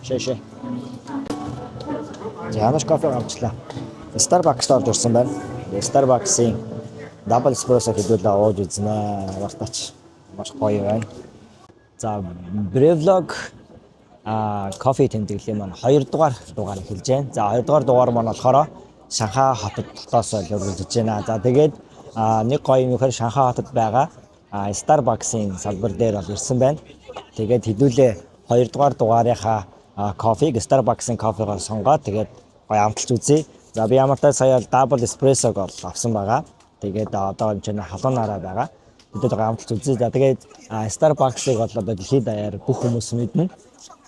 谢谢. За, ямар кофе авчлаа. Starbucks-д орж ирсэн байна. Starbucks-ийн double espresso хэдүүлээ ууж үзнэ. Вартач. Маш гоё байна. За, Brevlog кофе тэмдэглэлийн маань 2 дугаар дугаар эхэлж байна. За, 2 дугаар дугаар маань болохоор Шанхай хотод дотоос л үргэлжлэж байна. За, тэгээд нэг гоё юм юухаар Шанхай хотод байгаа Starbucks-ийн салбар дээр бол ирсэн байна. Тэгээд хэдүүлээ 2 дугаар дугаарынхаа кофег Starbucks-ийн кофегоор сонгоод тэгээд гоё амталж үзье. За, би ямартай сая бол double espresso-г бол авсан байгаа. Тэгээд одоо энэ чинь халуун нараа байгаа. Тэгээд гоё амталж үзье. За, тэгээд Starbucks-ыг бол одоо дэлхийд даяар бүх хүмүүс мэднэ.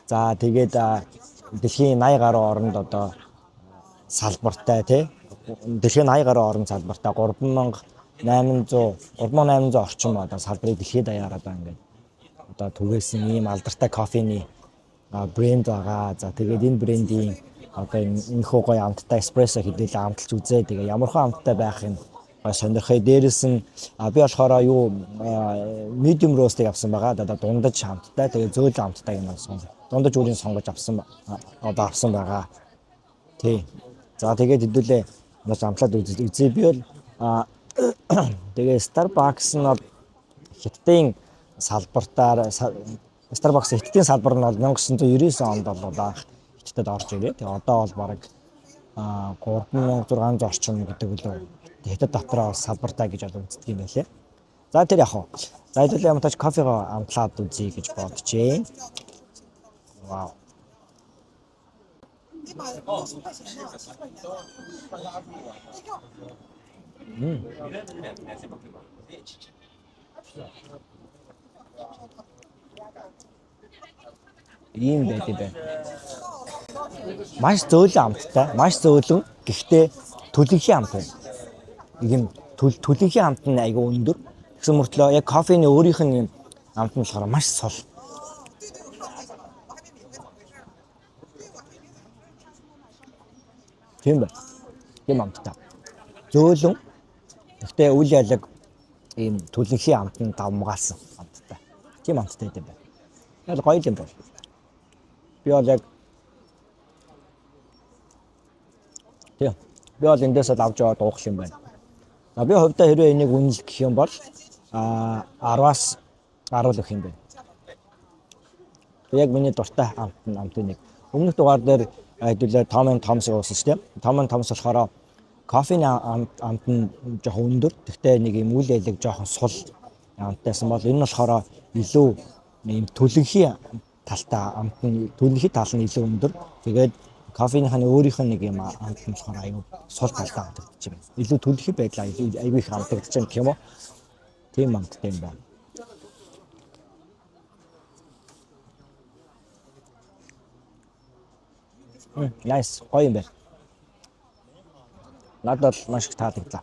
За, тэгээд дэлхийн 80 гаруй оронд одоо салбартай тий дэлхийн 80 гаруй орон салбартай 3800 орчим одоо салбарыг дэлхийд даяар одоо ингээд одоо түгээсэн ийм алдартай кофений брэнд байгаа. За, тэгээд энэ брендийн одоо энэ хүү гоё амттай эспрессо хэдүүлээ амталж үзээ. Тэгээ ямархан амттай байх юм гоё сонирхъя. Дээрэс нь би болохоор юу medium roast-ыг авсан байгаа. Одоо дундаж амттай. Тэгээ зөөлөн амттайг нь сонгож дундаж үрийн сонгож авсан одоо авсан байгаа. Тий. За, тэгээд хэдүүлээ маш амтлаад үзье. Би бол тэгээ Starbucks нь бол Хятадын салбартаар Starbucks Хятадын салбар нь бол 1999 онд бол анх Хятадд орж ирээ. Тэгээ одоо бол бараг 3600 орчим гэдэг үлээ Хятад дотроо салбартай гэж бол үздэг юм байлээ. За, тэр яг хаа. За, хэдүүлээ ямтаач кофего амтлаад үзье гэж боджээ. Вау. Ийм байд юм байна. Маш зөөлөн амттай, маш зөөлөн. Гэхдээ төлөнхийн амт байна. Нэг юм төлөнхийн амт нь айгүй өндөр. Тэгсэн мөртлөө яг кофений өөрийнх нь юм амт нь болохоор маш сул. Тийм байна. Тийм амттай. Зөөлөн. Гэхдээ үл ялаг ийм төлөнхийн амт нь давмгаалсан амттай. Тийм амттай юм байна. Яг гоё юм байна. Би бол яг тийм. Би бол эндээс л авч яваад уух юм байна. За, би хувьдаа хэрвээ энийг үнэлэх гэх юм бол 10-аас 10 л өгөх юм байна. Яг миний дуртай амт нь амтын нэг. Өмнөх дугаар дээр хэдүүлээ Tom and Tom's-ыг уусан шүү дээ. Tom and Tom's болохоор кофений амт нь жоохон өндөр. Тэгтээ нэг юм үл ялэг жоохон сул амттайсан бол энэ нь болохоор илүү юм төлөнхийн талтай амт нь төлөнхийн тал нь илүү өндөр. Тэгээд кофених нь өөрийнх нь нэг юм амт нь болохоор аюу сул талтай амтагдчих юм. Илүү төлөнхий байдлаа илүү аюу их амтагдчих юм гэх юм уу? Тийм амттай юм байна. Nice. Гоё юм байна. Надад бол маш их таалагдлаа.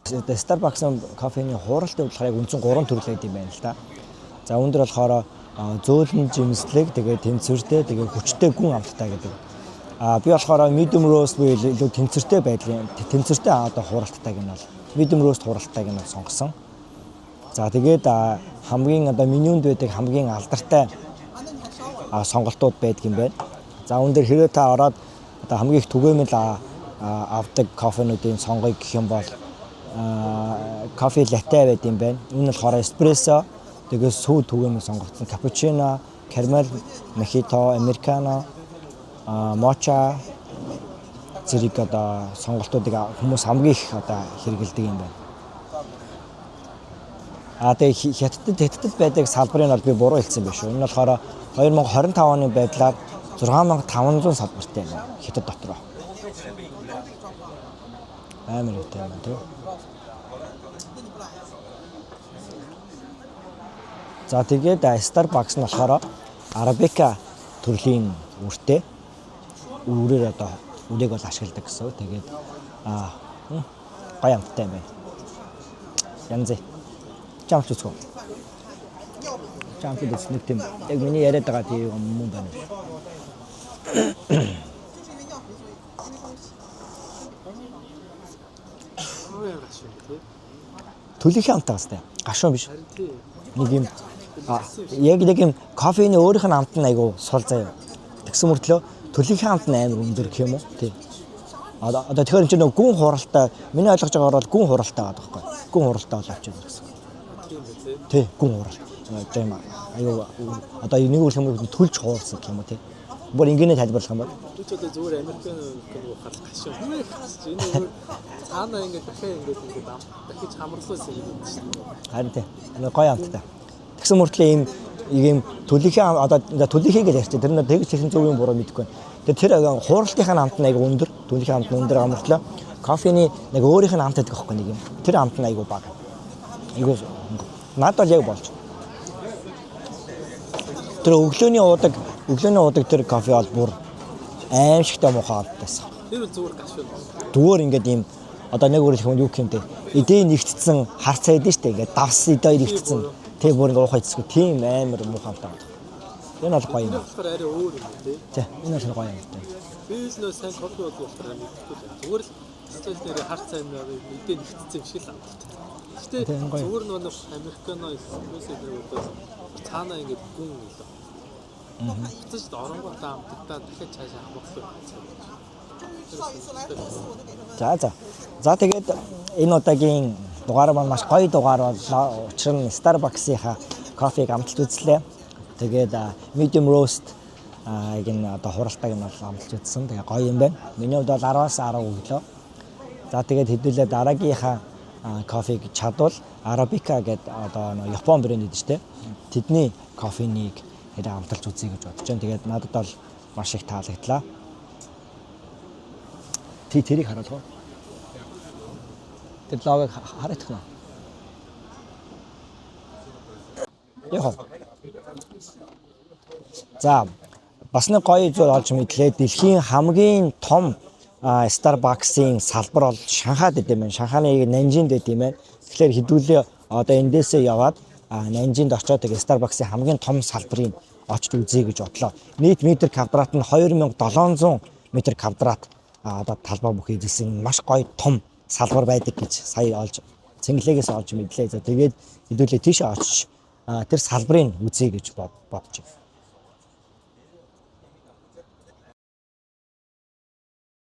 Starbucks-ын кофений хууралтын болохоор яг үндсэн 3 төрөл байд юм байна л да. За, өндөр болохоор зөөлөн жимслэг, тэгээ тэнцвэртэй, тэгээ хүчтэй гүн амттай гэдэг. Би болохоор medium roast буюу илүү тэнцвэртэй байдлын тэнцвэртэй одоо хууралттайг нь бол medium roast хууралттайг нь сонгосон. За, тэгээд хамгийн одоо менюнд байдаг хамгийн алдартай сонголтууд байдаг юм байна. За, үүн дээр хэрвээ та ороод одоо хамгийн их түгээмэл авдаг кофенуудын сонгоё гэх юм бол кофе латте байд юм байна. Энэ нь болохоор эспрессо, тэгээ сүү түгээмэл сонгогдсон. Капучино, карамель, мохито, американо, моча зэрэг одоо сонголтуудыг хүмүүс хамгийн их одоо хэрэглэдэг юм байна. Тэгээ Хятадд байдаг салбарын бол би буруу хэлсэн байх шүү. Энэ нь болохоор 2025 оны байдлаар 6500 салбартай байна. Хятад дотор. Амар ихтэй юм байна тий. За, тэгээд Starbucks нь болохоор Arabica төрлийн үртэй үрээр одоо үрийг бол ашигладаг гэсэн. Тэгээд гоё амттай юм байна. Янз. Чамч үзэх үү? Чамч үзэх нэг тийм яг миний яриад байгаа тийм юм мөн байна шүү. Төлөнхийн амттай бастай. Гашуун биш. Нэг юм А, яг нэг юм кофений өөрийнх нь амт нь айгу сул заяа. Тэгсэн мөртлөө төлийнхээ амт нь амар өндөр гэх юм уу? Тийм. Одоо тэгэхээр энэ чинь нөгөө гүн хуралтай, миний ойлгож байгаагаар бол гүн хуралтай байгаа байхгүй. Гүн хуралтай бол авч байгаа гэсэн. Тийм үү, тий. Тий, гүн хуралт. Одоо юм аюу одоо нэг үйл юм төлж хуурсан гэх юм уу, тий. Бүр ингэнэ тайлбарлах юм бол. Би ч одоо зүгээр американо уухаар гашуу. Энэ өөр цаанаа ингээд дахиад ингээд ам дахиж хамарлуулсан юм гэдэг чинь. Харин тий. Энэ гоё амттай. Тэгсэн мөртлөө ийм төлийнхээ одоо төлийнхээ гэж ярьчих. Тэр нь тэгж хэлсэн зөв юм буруу мэдэхгүй байна. Тэр хууралтынхаа амт нь айгу өндөр. Төлийнхээ амт нь өндөр амартлаа. Кофений нэг өөрийнх нь амт гэдэг байхгүй нэг юм. Тэр амт нь айгу бага. Айгу надад бол яг болж. Тэр өглөөний уудаг тэр кофе бол бүр аимшигтай муухай амттайсан. Тэр бол зүгээр гашуу. Зүгээр ингээд ийм одоо нэг өөрөлдөх юм юу гэх юм те. Эдээ нэгтцсэн хар цай дээ штэ. Ингээд давс эдээ нэгтцсэн. Тэг бүр ингээд уухай эцэсгүй тийм амар муухай амттай байна. Энэ бол гоё юм. Тэр болохоор арай өөр юм тий. Тэ, энэ бол гоё юм тий. Би л нөө сайн кофе уудаг болохоор мэдэхгүй л. Зүгээр л стил дээр хар цай юм эдээ нэгтцсэн юм шиг л амттай. Гэтэ зүгээр нөгөө нэг американо, эспрессо гэдэг удаас цаанаа ингээд гүн илүү. Буцаж оронгуудаа амтагдаа дахиад цаашаа хамгаалах юм. За. За, тэгээд энэ удаагийн дугаар маань маш гоё дугаар боллоо. Учир нь Starbucks-ийнхаа кофег амталж үзлээ. Тэгээд medium roast энэ одоо хуралтайг нь бол амталж үзсэн. Тэгээ гоё юм байна. Миний хувьд бол 10-аас 10 өглөө. За, тэгээд хэдүүлээ дараагийнхаа кофег чадвал Arabica гэдэг одоо нөө Япон брэнд гэдэг чинь, тэдний кофенийг хэрэг амталж үзье гэж бодож байна. Тэгээд надад бол маш их таалагдлаа. Тий, тэрийг харуулах уу? Тэр логог харагдах нь. Яг. За, бас нэг гоё зүйл олж мэдлээ. Дэлхийн хамгийн том Starbucks-ийн салбар бол Шанхайд байд юм байна. Шанхайны Нанжинд байд юм байна. Тэгэхээр хэдүүлээ одоо эндээсээ яваад Нанжинд очиод тэгээ Starbucks-ийн хамгийн том салбарыг очиж үзье гэж бодлоо. Нийт метр квадрат нь 2700 метр квадрат одоо талбай бүхий эзэлсэн маш гоё том салбар байдаг гэж сая олж цэнгэлээс олж мэдлээ. За, тэгээд хэдүүлээ тийшээ очиж тэр салбарыг үзье гэж бодож байна.